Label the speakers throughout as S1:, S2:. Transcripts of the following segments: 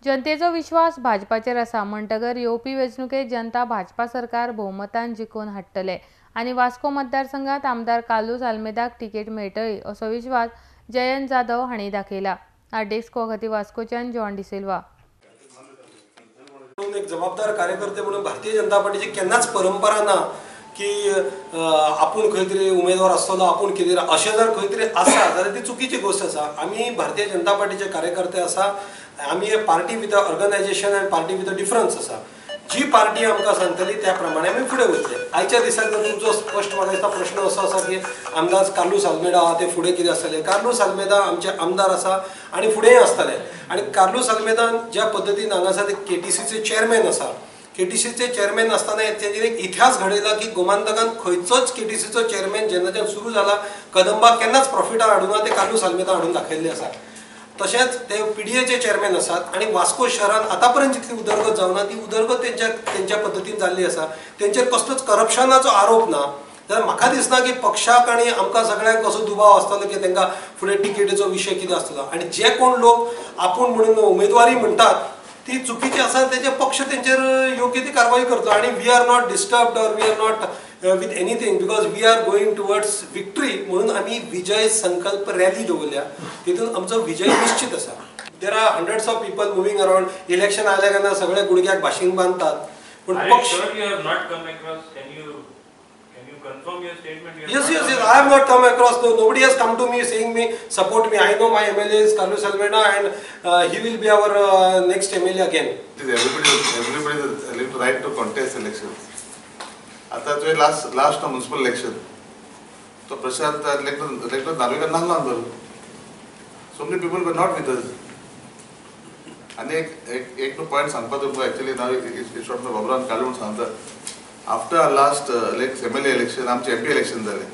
S1: जनतेचो विश्वास भाजपाचेर आसा म्हणटगर येवपी वेंचणुकेत जनता भाजपा सरकार भोवमतान जिखून हाडटले आनी वास्को मतदारसंघात आमदार कार्लुस आल्मेदाक तिकेट मेळटली असो विश्वास जयंत जाधव हांणी दाखयला. आर खातीर वास्कोच्यान जॉन डिसिल्वा.
S2: एक जबाबदार कार्यकर्ते म्हणून भारतीय जनता पार्टीची केन्नाच परंपरा ना की आपूण खंय तरी उमेदवार आसतलो आपूण कितें अशें जर खंय तरी आसा जाल्यार ती चुकीची गोश्ट आसा. आमी भारतीय जनता पार्टीचे कार्यकर्ते आसा. आमी party with a organisation आनी पार्टी विथ अ डिफरन्स आसा. जी पार्टी आमकां सांगतली त्या प्रमाणे आमी फुडें वयतले. आयच्या दिसाक जर तुमचो स्पश्ट म्हाका दिसता प्रश्न असो आसा की आमदार कार्लुस आल्मेदा आहा ते फुडें कितें आसतलें. कार्लुस आल्मेदा आमचे आमदार आसा आनी फुडेंय आसतले. आनी कार्लुस आल्मेदान ज्या पद्दतीन हांगासर ते केटीसीचे चेअरमॅन आसा, केटीसीचे चेअरमॅन आसतना तेंच्यानी एक इतिहास घडयला की गोमांतकान खंयचोच केटीसीचो चेअरमॅन जेन्नाच्यान सुरू जाला कदंबा केन्नाच प्रॉफिटान हाडूना ते कार्लुस आल्मेदा हाडून दाखयल्ले आसा. तशेंच ते पीडीएचे चेअरमॅन आसात आनी वास्को शहरान आतां पर्यंत जितली उदरगत जावना ती उदरगत तेंच्या पद्दतीन जाल्ली आसा. तेंचेर कसलोच करप्शनाचो आरोप ना. जाल्यार म्हाका दिसना की पक्षाक आनी आमकां सगळ्यांक कसो दुबाव आसतलो की तांकां फुडें तिकेटीचो विशय कितें आसतलो. आनी जे कोण लोक आपूण म्हणून उमेदवारी म्हणटात ती चुकीची आसा. तेजे पक्ष तेंचेर योग्य ती कारवाई करतो. आनी we are not disturbed or we are not with anything because we are going towards victory. म्हणून आमी विजय संकल्प रॅली दवरल्या तितून आमचो विजय निश्चित आसा. There are hundreds of people moving around. Election आयले काय ना सगळे गुडघ्याक भाशींग बांदतात. पूण पक्ष Yes, yes, yes. I have not come across. No, nobody has come to me saying me support me. I know my MLA is Carlos Almeida and he will be our next MLA again.
S3: Everybody has the right to contest elections. आता तुवें last municipal election तो प्रशांत इलेक्टर नार्वेकर नासलो आमदार. So many people were not with us. आनी एक एक point सांगपा तुमकां एक्चुअली नाव शॉर्ट बाबरान काडून म्हूण सांगता. After last MLA election आमचे एमपी इलेक्शन जालें.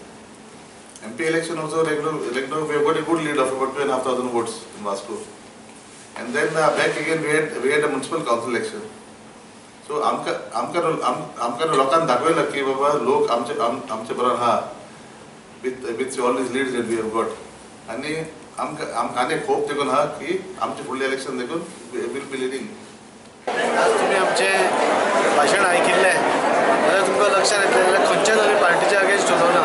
S3: MP election also like we got a good lead of about 2,500 votes in Vasco. And then back again we had a municipal council election. So आमकां आमकां लोकांक दाखयलां की बाबा लोक आमचे आमचे बरोबर आहा with all these leads that we have got. आनी आमकां आमकां आनी एक होप देखून आहा की आमचे फुडलें इलेक्शन देखून will be leading.
S4: आज तुमी आमचें भाशण आयकिल्लें जाल्यार तुमकां लक्षांत येतलें जाल्यार खंयच्याच आमी पार्टीच्या अगेन्स्ट उलोवना.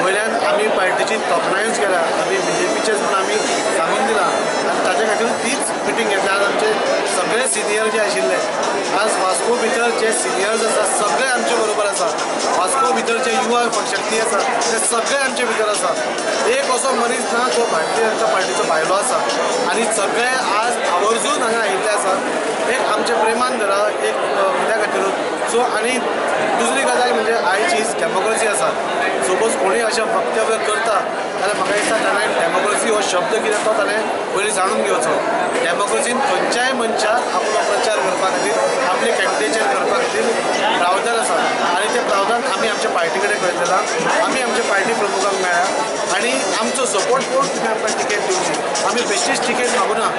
S4: वयल्यान आमी पार्टीची तोखणायूच केल्या. आमी बीजेपीचेच म्हूण आमी सांगून दिलां आनी ताचे खातीर तीच मिटींग घेतल्या. आज आमचे सगळे सिनियर जे आशिल्ले आज वास्को भितर जे सिनियर्स आसा सगळे आमचे बरोबर आसा. वास्को भितर जे युवा शक्ती आसा ते सगळे आमचे भितर आसा. एक असो मनीस ना जो भारतीय जनता पार्टीचो भायलो आसा आनी सगळे आज आवर्जून हांगा आयिल्ले आसा. एक आमचे प्रेमान धरा एक कित्या खातीरूच. सो आनी दुसरी गजाल म्हणजे आयची डेमोक्रेसी आसा. सपोज कोणूय अशें वक्तव्य करता जाल्यार म्हाका दिसता ताणें डेमोक्रेसी हो शब्द कितें तो ताणें पयलीं जाणून घेवचो. डेमोक्रेसीन खंयच्याय मनशाक आपलो प्रचार करपा खातीर आपलें कॅन्डिडेचर करपा खातीर प्रावधान आसा आनी तें प्रावधान आमी आमच्या पार्टी कडेन करतला. आमी आमच्या पार्टी प्रमुखांक मेळ्ळा आनी आमचो सपोर्ट करून तुमी आमकां तिकेट दिवची. आमी बेश्टीच तिकेट मागूना.